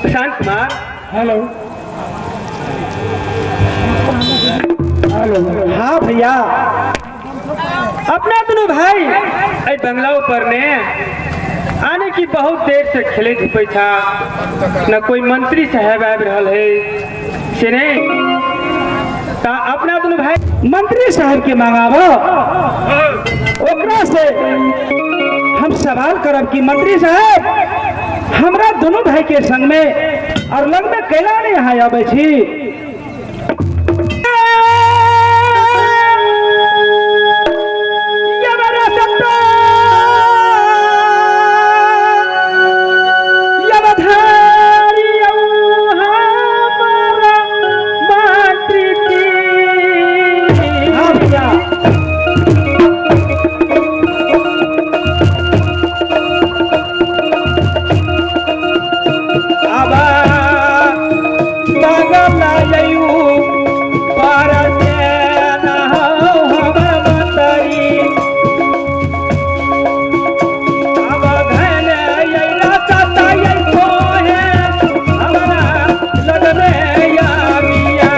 Prashant Kumar. Hello hello. हाँ भैया, अपना दोनों भाई एहि बंगला पर ने आने की बहुत देर से खेले धूपे था, न कोई मंत्री साहब आबि रहल है से नहीं, ता अपना दोनों भाई मंत्री साहब के मंगाबो, ओकरा से हम सवाल करब कि मंत्री साहब हमरा दोनों भाई के संग में और लग में कैला नहीं यहाँ आबै छी। हाँ भैया। आबा बंगला जयू पर से न हम मंत्री, आबा घन अइला सतायै तोहे हमरा लगमे आबिया।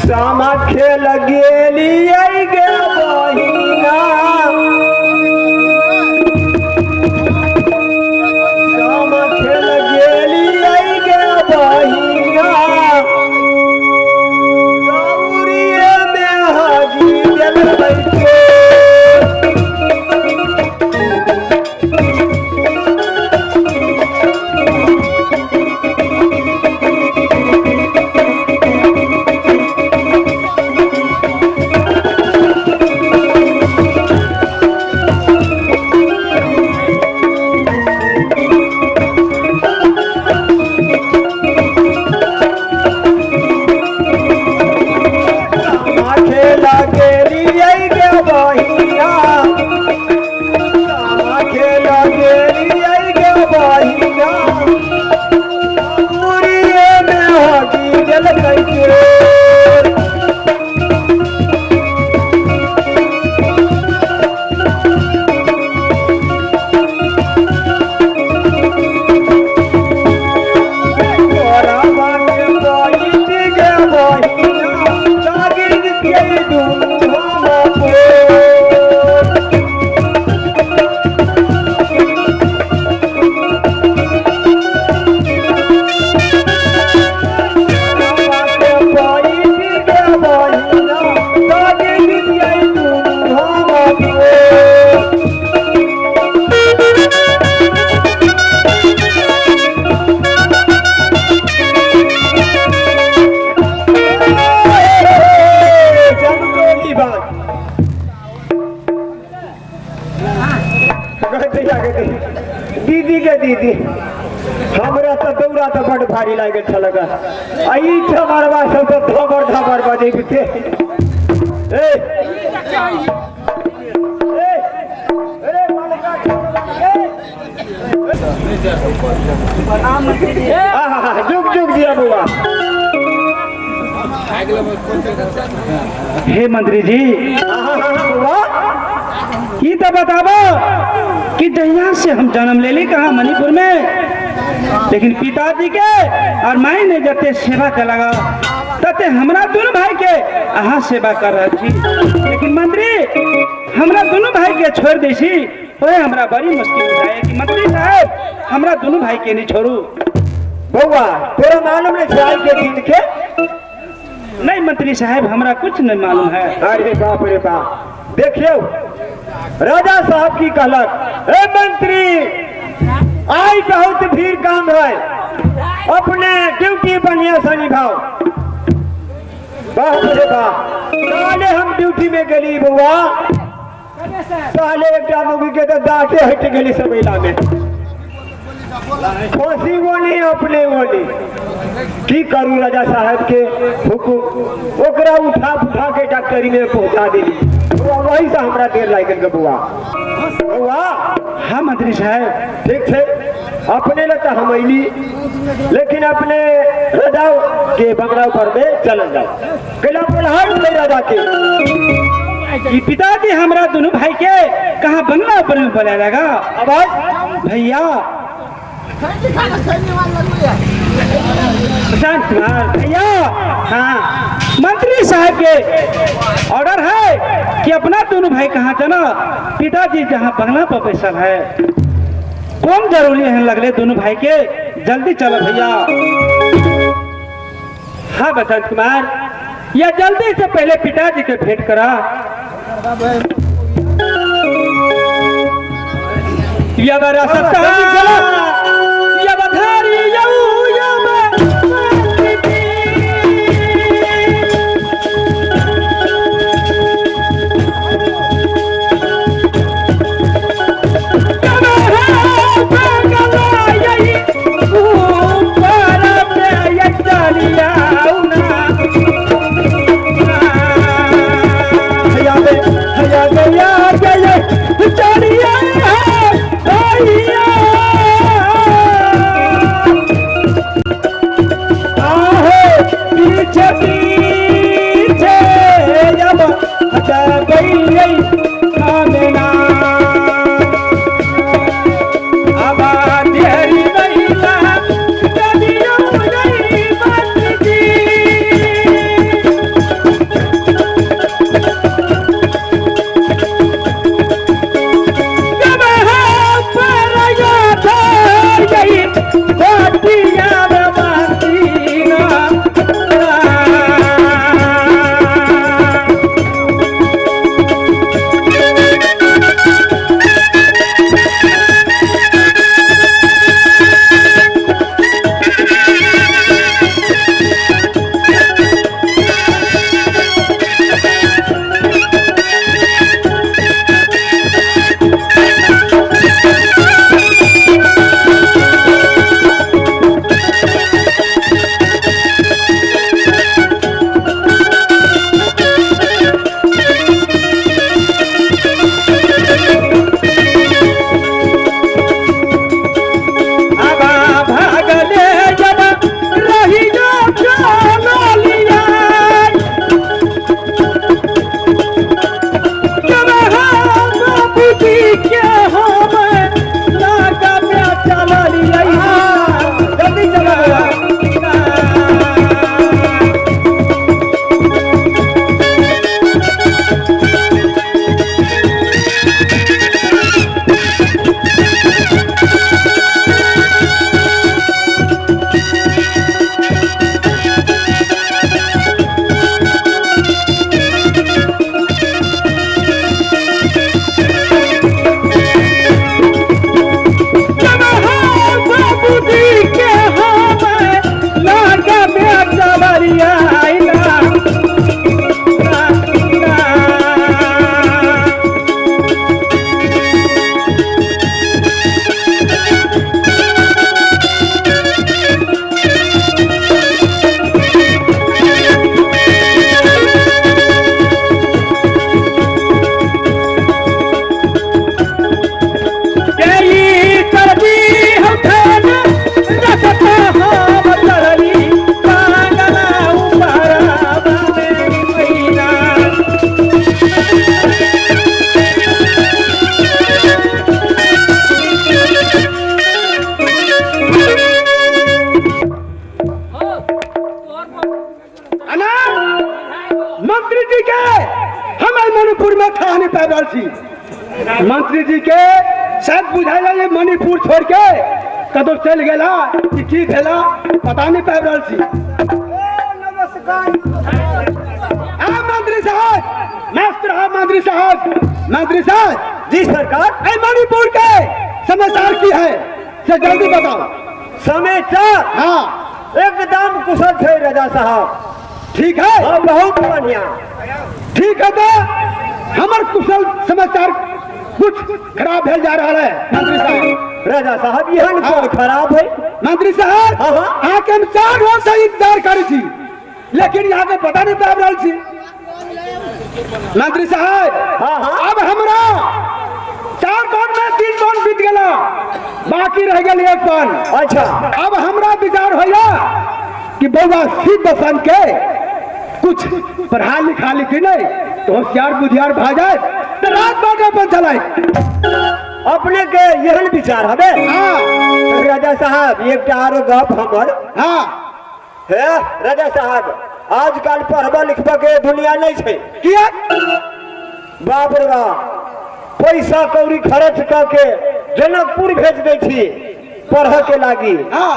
सामा खेल गेलियै गे बहिना, सामा खेल गेलियै गे बहिना, गौरिये में हाजी गेल के। दैया के दीदी के दीदी हमरा तऽ दौड़ा तऽ बड भारी लागल छल आ ई चमरवा सब तऽ धबर धबर बजैते। ए ए अरे मलका आहा जुग जुग दिया बुआ। हे मंत्री जी, बुआ ई तो बताबो कि जहिया से हम जन्म लेली कहाँ मणिपुर में, लेकिन पिताजी के और माई ने जते सेवा के लगा तते हमरा दोनों भाई के अहाँ सेवा कर रहा छी, लेकिन मंत्री हमरा दोनों भाई के छोड़ दै छी, ओए हमरा बड़ी मुश्किल है कि मंत्री साहब हमरा दोनों भाई के नहीं छोड़ू। बउआ तोरा मालूम नहीं छै के दिन के? नहीं मंत्री साहब हमरा कुछ नहीं मालूम है। अरे बाप रे बाप, देखियो राजा साहब की कहलक, ए मंत्री आई बहुत भीड़ काम है, अपने ड्यूटी बढ़िया से निभाओ। बाप रे बाप, पहले हम ड्यूटी में गेली बउआ, पहले एक मुगी के तो दांते हट गेली सबैला में, खोसी वो नहीं अपने वो नहीं। की करू राजा साहब के हुकुम, ओकरा उठा उठा के डॉक्टरी में पहुंचा दिली, वही से हमरा देर लागि गेल बउआ। बउआ हाँ मंत्री साहब ठीक है, अपने ल तो हम अली, लेकिन अपने राजा के बंगला पर में चल जाओ, कैला बोलहार उठे राजा के कि पिताजी हमरा दोनों भाई के कहाँ बंगला पर में बोला लगा। आवाज भैया प्रशांत कुमार भैया हाँ मंत्री साहब के ऑर्डर है कि अपना दोनों भाई कहाँ चला, पिताजी जहाँ बंगला पर बैठल है, कौन जरूरी है लगले दोनों भाई के, जल्दी चलो भैया। हाँ बसंत कुमार, या जल्दी से पहले पिताजी के भेंट करा। यवर सत्ता यवधारी यऊ यव हया गया गया चलिया भैया। बुझाइला जे मणिपुर छोड़ के कतौ चलि गेला कि की भेला पता नहीं पाबि रहल छी। नमस्कार। हाँ मंत्री साहब, मस्त रहा मंत्री साहब। मंत्री साहब जी सरकार। ए मणिपुर के समाचार की है से जल्दी बताओ। समाचार? हाँ। एकदम कुशल छै राजा साहब। ठीक है। हाँ, बहुत बढ़िया। ठीक है, तो हमर कुशल समाचार कुछ खराब भेल जा रहा है मंत्री साहब। राजा साहब एहन कोन खराब है? मंत्री साहब, हाँ, हाँ। अहाँके हम 4 रोज से इंतजार करै छी, लेकिन यहाँ के पता नहीं पाबि रहल छी। मंत्री साहब, हाँ, हाँ। अब हमरा 4 पान में 3 पान बीत गेला, बाकी रह गेल 1 पान। अच्छा। अब हमरा विचार होइया कि बौआ शिव बसंत के कुछ पढ़ा लिखा लिखी नहीं तो होशियार बुधियार भा जाए तो रात बाटे अपन चलाए। अपने के एहन विचार हवे? हाँ। राजा साहब एक आरो गप हमर। हाँ। हे राजा साहब, आजकल पढ़बा लिखबा के दुनिया नहीं छै। किया? बाप रे बाप, पैसा कौड़ी खर्च करके जनकपुर भेज दै छी पढ़ के लागी। हाँ।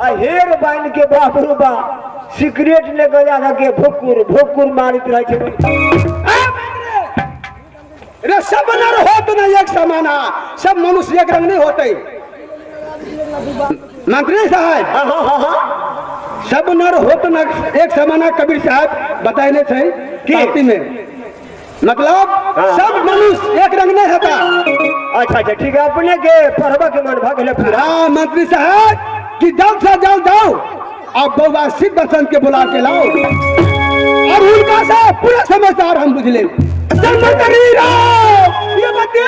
आ हेर बान्हि के बाप रे बाप सिगरेट लेके जा के भुक्कुर भुक्कुर मारैत रहै छै। रे सब नर होत नहीं एक समाना, सब मनुष्य एक रंग नहीं होते। मंत्री साहब, हाँ, हाँ, हाँ, हाँ। सब नर होत न एक समाना, कबीर साहब बताइने छै पाती में, मतलब हाँ। सब मनुष्य एक रंग नहीं होता। अच्छा अच्छा ठीक है, अपने के पढ़बा के मन भऽ गेलै पूरा। हाँ मंत्री साहब, कि जल्द से जल्द जाओ और बौआ शिव बसंत के बुला के लाओ और उनका से पूरा समाचार हम बुझ ले। ये बताई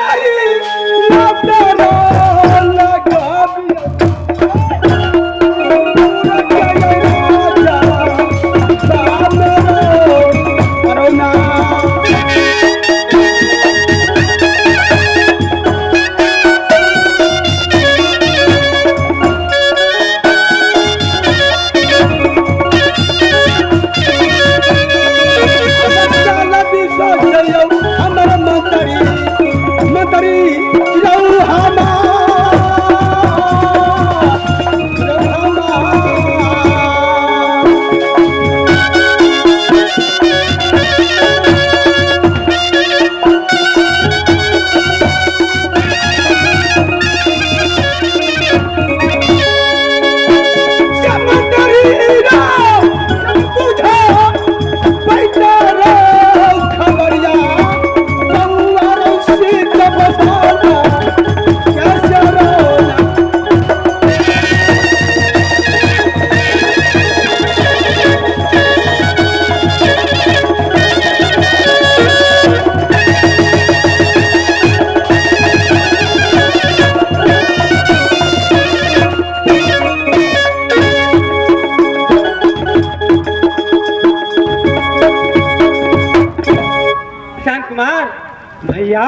भैया,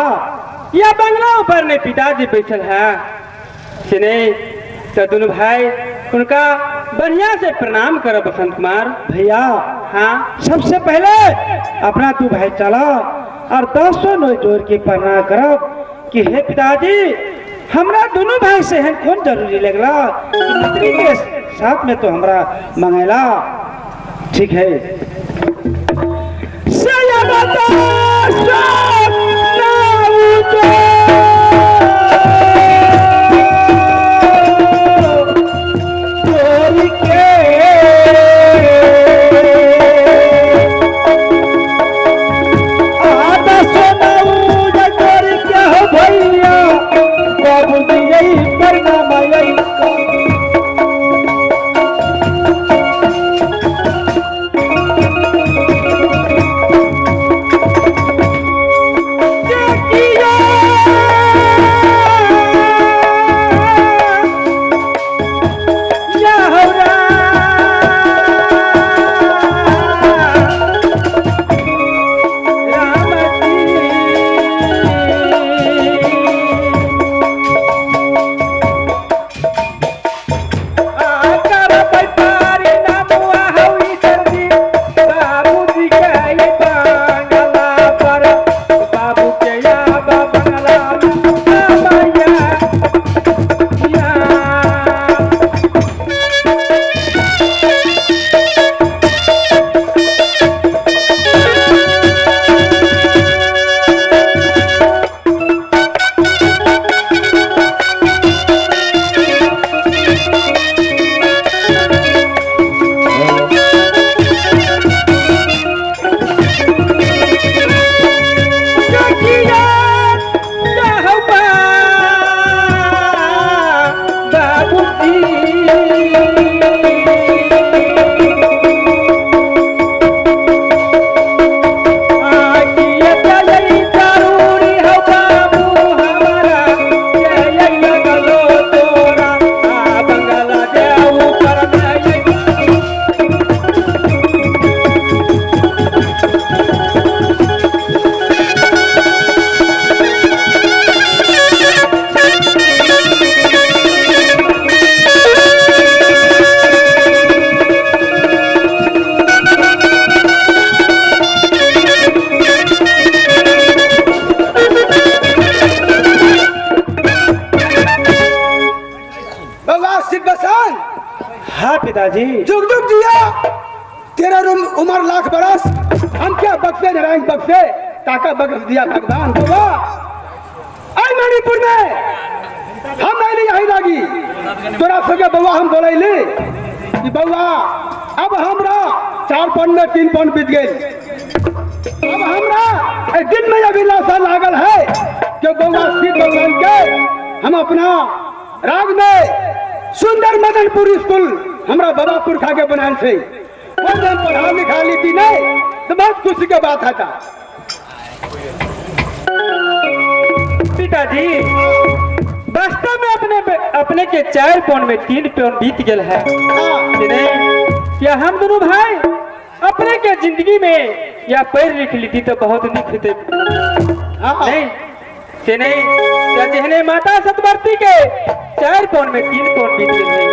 यह बंगला पर ने पिताजी बैठल है से नहीं तो दोनों भाई उनका बढ़िया से प्रणाम करो। बसंत कुमार भैया, हाँ, सबसे पहले अपना तू भाई चला और 10 नौ जोड़ के प्रणाम करो कि हे पिताजी, हमरा दोनों भाई से है कौन जरूरी लगला कि मंत्री के साथ में तो हमरा मंगेला। ठीक है। सिद्ध बसान। हाँ पिताजी। जुग जुग जिया, तेरा उम्र लाख बरस, हम क्या बख्शे नारायण बख्शे, ताका बख्श दिया भगवान। बउआ आई मणिपुर में हम अली यही लागी तोरा सबके बउआ हम बोलैली कि बउआ अब हमरा 4 पौन में 3 पौन बीत गई, अब हमरा दिन में अभिलाषा लागल है कि बउआ सिद्ध बसान के हम अपना राग में सुंदर मदनपुर स्कूल हमरा बाबा पुरखा के बनायल छै, हम पढ़ा लिखा ली नहीं तो बहुत खुशी के बात है। पिताजी वास्तव में अपने अपने के 4 पौन में 3 पौन बीत गया है। नहीं क्या हम दोनों भाई अपने के जिंदगी में या पढ़ लिख ली थी तो बहुत निक होते। नहीं से नहीं क्या जेहने माता सतवर्ती के 4 पौन में 3 पौन बीत गए,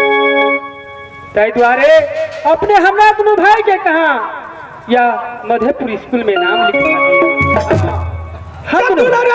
ताहि द्वारे अपने हमरा दोनों भाई के कहा या मधेपुर स्कूल में नाम लिखवा दिया। हम दोनों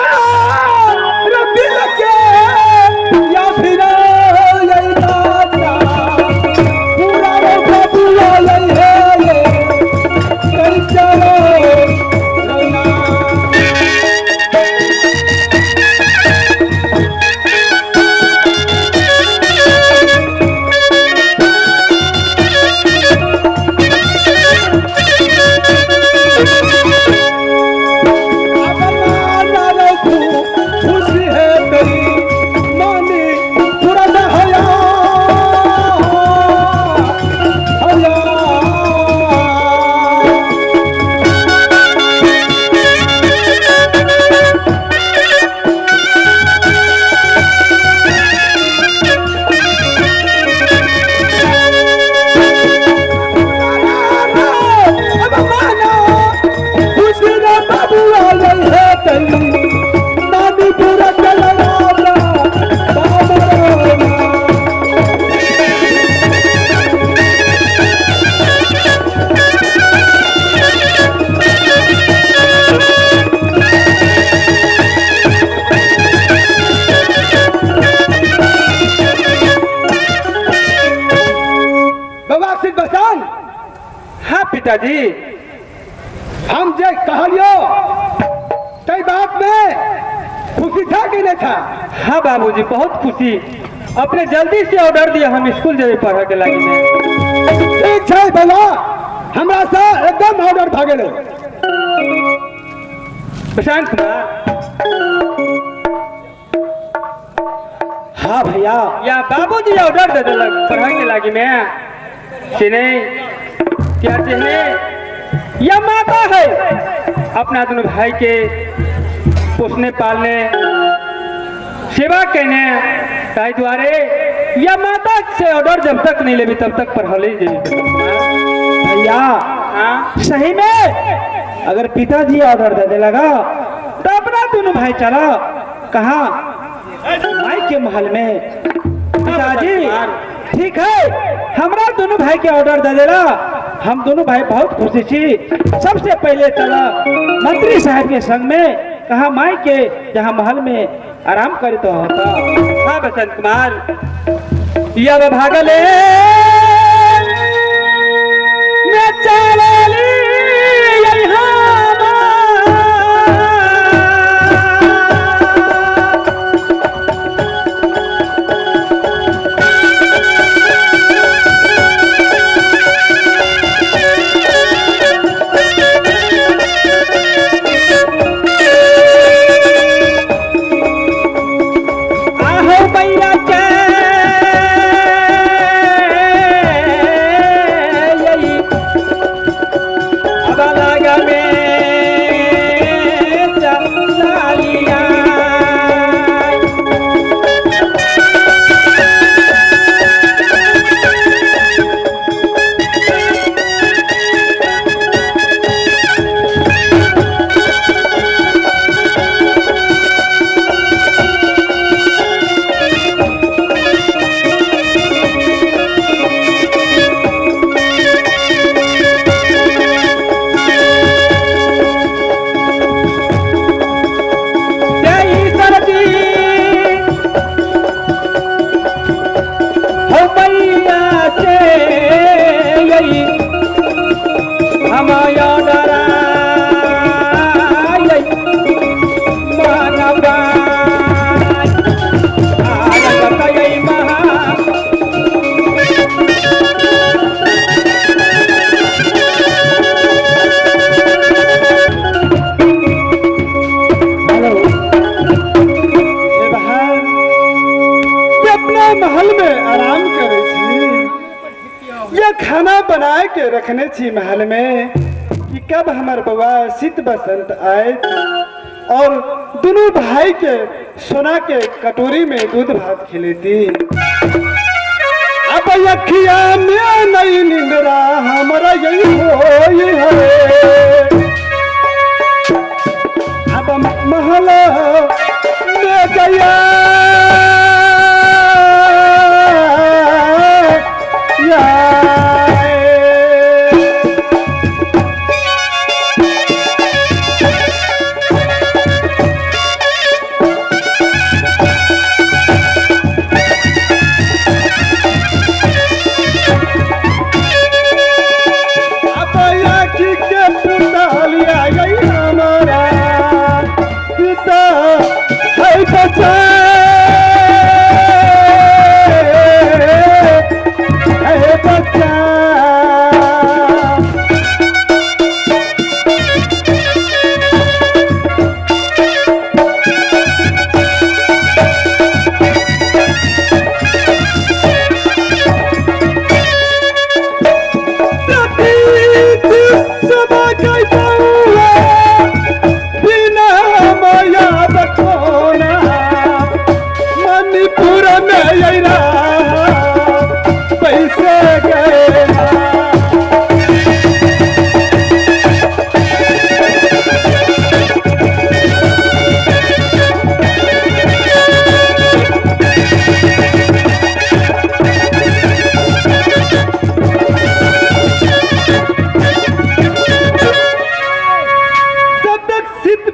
हाँ पिताजी हम जे कहलियो तई बात में खुशी था कि नहीं था? हाँ बाबूजी बहुत खुशी, अपने जल्दी से ऑर्डर दिया हम स्कूल जाए पढ़े के लागी में। ठीक है बाबा, हमरा से एकदम ऑर्डर भागे लो। प्रशांत कुमार। हाँ भैया। या बाबूजी ऑर्डर दे देलक पढ़े के लागी में से नहीं क्या चाहिए या माता है अपना दोनों भाई के पोसने पालने सेवा करने ताहि द्वारे या माता से ऑर्डर जब तक नहीं लेबी तब तक पढ़ले जेबी। भैया हाँ सही में अगर पिताजी ऑर्डर दे दे लगा तो अपना दोनों भाई चला कहा भाई के महल में। पिताजी ठीक है हमरा दोनों भाई के ऑर्डर दे देला, हम दोनों भाई बहुत खुशी छी। सबसे पहले चला मंत्री साहब के संग में कहा माई के जहाँ महल में आराम करे तो होता। हाँ बसंत कुमार या भागले मैं चलली महल में आराम करे छी या खाना बनाए के रखने छी महल में कि कब हमर बउआ शीत बसंत आए और दोनों भाई के सोना के कटोरी में दूध भात खिलेती। अब अखिया में नहीं निंद्रा हमारा यही होई है। अब महल में गया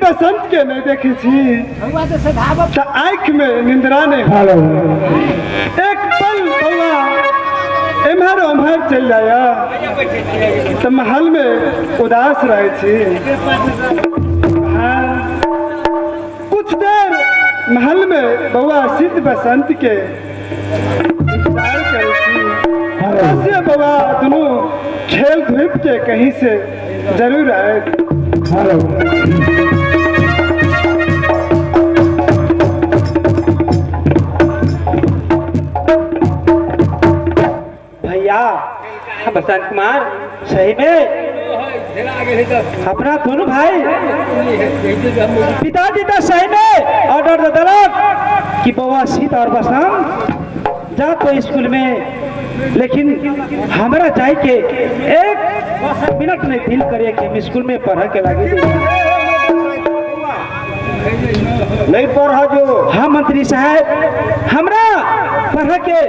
बसंत के नहीं देखे छी तो आँख में निंद्रा नहीं हो। एक पल बउआ एम्हर ओम्हर चल जाया तो महल में उदास रहे छी। हाँ, कुछ देर महल में बउआ सिद्ध बसंत के इंतजार करे छी। बउआ दोनों खेल धूप के कहीं से जरूर आए। भैया बसंत कुमार सही में अपना दोनों भाई पिताजी तो सही में ऑर्डर दे दिलक कि बउआ सीत और बसंत जा तो स्कूल में, लेकिन हमरा जाए के एक मिनट नहीं दिल करे कि हम स्कूल में पढ़ के लागे। नहीं पढ़ जो। हाँ मंत्री साहब, हमरा पढ़ के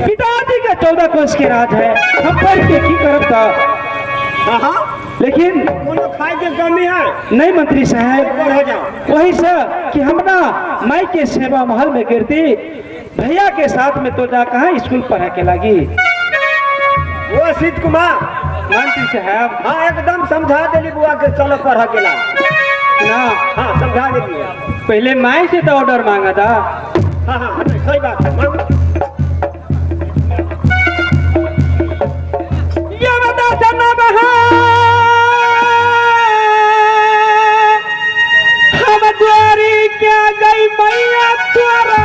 पिताजी के 14 कोस के राज है, हम पढ़ के की करब था। लेकिन खाए के कमी है नहीं मंत्री साहब, वही से कि हमरा माई के सेवा महल में गिरती भैया के साथ में तो जा कहाँ स्कूल पढ़े के लगी। वो सीत कुमार मंत्री साहब हाँ एकदम समझा देली बुआ के चलो पढ़ के ला ना। हाँ समझा देली। पहले माई से तो ऑर्डर मांगा था। हाँ हाँ सही बात है। ये बता हम द्वारी क्या गई मैया तोरा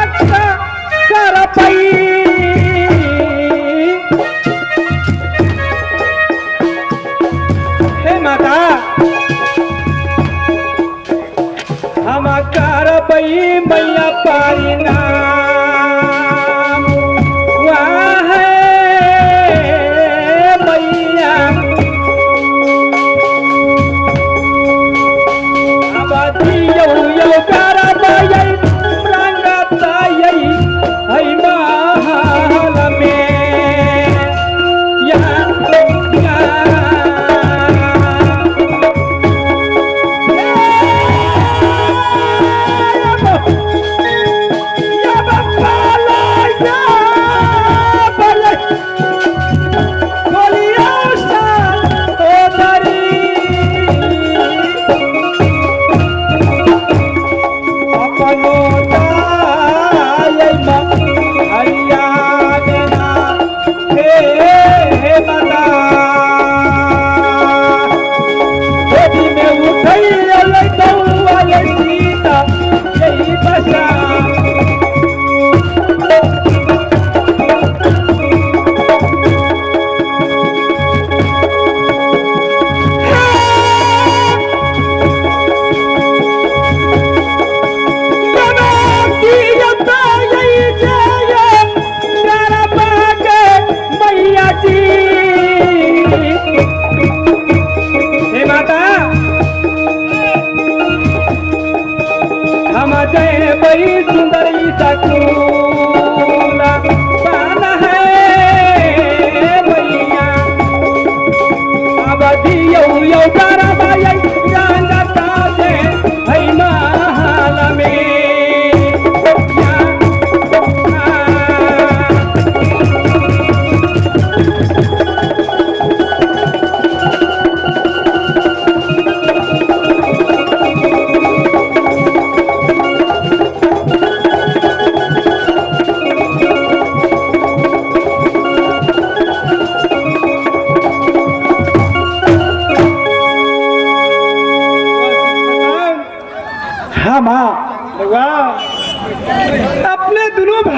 कर पई। हे माता हम कर पई मैया पारी ना।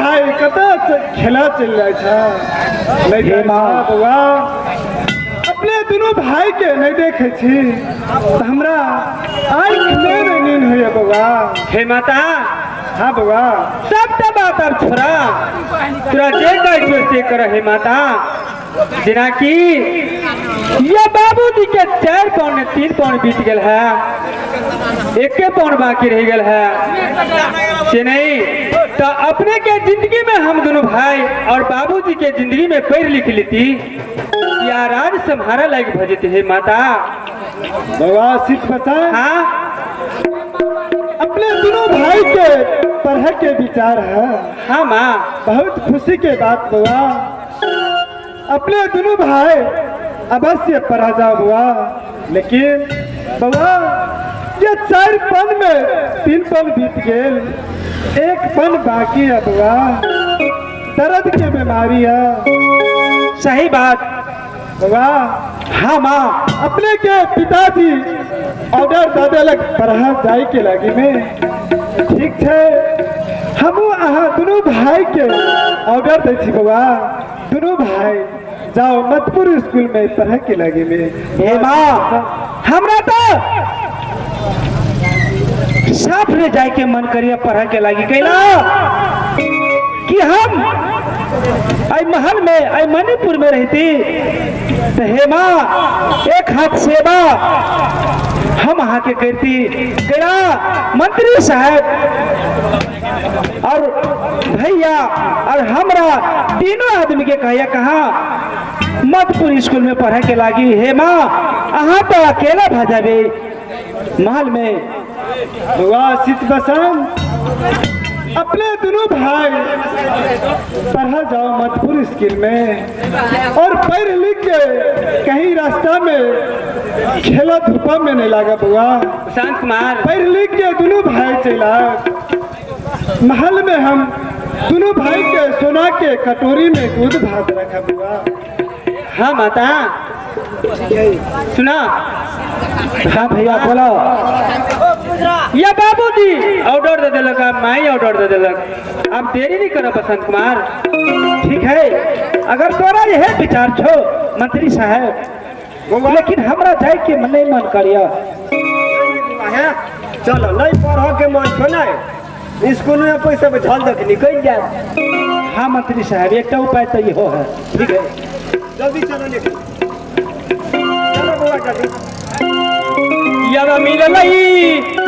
भाई कतऽ खेला चलि जाइ छ नहि जाइ छ बौआ। अपने दुनू भाई के नहि देखै छी तऽ हमरा आँखि मे नहि नींद होइए बौआ। हे माता। हाँ बौआ। सबटा बात अब छोड़ा, तोरा जे कहै छौ से कर हे माता। जेनाकि ये बाबूजी के 4 पौन 3 पौन बीत गेल है, 1 पौन बाकी रह गेल है, से नहीं तो अपने के जिंदगी में हम दोनों भाई और बाबूजी के जिंदगी में पढ़ लिख लेती या राज संभारा लायक भ जेते हे माता। बौआ सीख बचा। हाँ अपने दोनों भाई के पढ़े के विचार है। हाँ माँ। बहुत खुशी के बात बौआ, अपने दोनों भाई अवश्य पढ़ा जाओ बौआ। लेकिन बौआ ये 4 पन में 3 पन बीत गेल, 1 पन बाकी है बौआ। दर्द के बीमारी है। सही बात बौआ। हाँ माँ। अपने के पिताजी ऑर्डर दे देलक पढ़ा जाए के लागी में, ठीक है हमू अहाँ दोनों भाई के ऑर्डर दै छी बौआ, दोनों भाई जाओ मतपुर स्कूल में पढ़े के लागी में। हे माँ हमरा तो साफ ले जाए के मन करिए पढ़े के लागी, कैला कि हम आई महल में आई मणिपुर में रहती तो हे माँ एक हाथ सेवा हम अहाँ के करती। कैला मंत्री साहब और भैया और हमरा तीनों आदमी के कहिया कहाँ मधुपुर स्कूल में पढ़े के लागी। हे माँ अहाँ तो अकेला भ जाबे महल में। बौआ सीत बसंत अपने दोनों भाई पढ़ा जाओ मधुपुर स्कूल में और पढ़ लिख के कहीं रास्ता में खेला धूपा में नहीं लागा बौआ। प्रशांत कुमार पढ़ लिख के दोनों भाई चला महल में हम दोनों भाई के सोना के कटोरी में दूध भात रखा बौआ। हाँ माता सुना। हाँ भैया बोलो। या बाबूजी ऑर्डर दे देलक, अब माई ऑर्डर दे देलक, अब देरी नहीं करो बसंत कुमार। ठीक है अगर तोरा यह विचार छो मंत्री साहब, लेकिन हमरा जाए के मन नहीं मन करिया। चलो नहीं पढ़ के मन छो नहीं स्कूल में पैसा झल दक निकल जाए। हाँ मंत्री साहब एक उपाय तो इहो है। ठीक है जल्दी चलो लेकिन चलो बौआ जल्दी। यार मिललई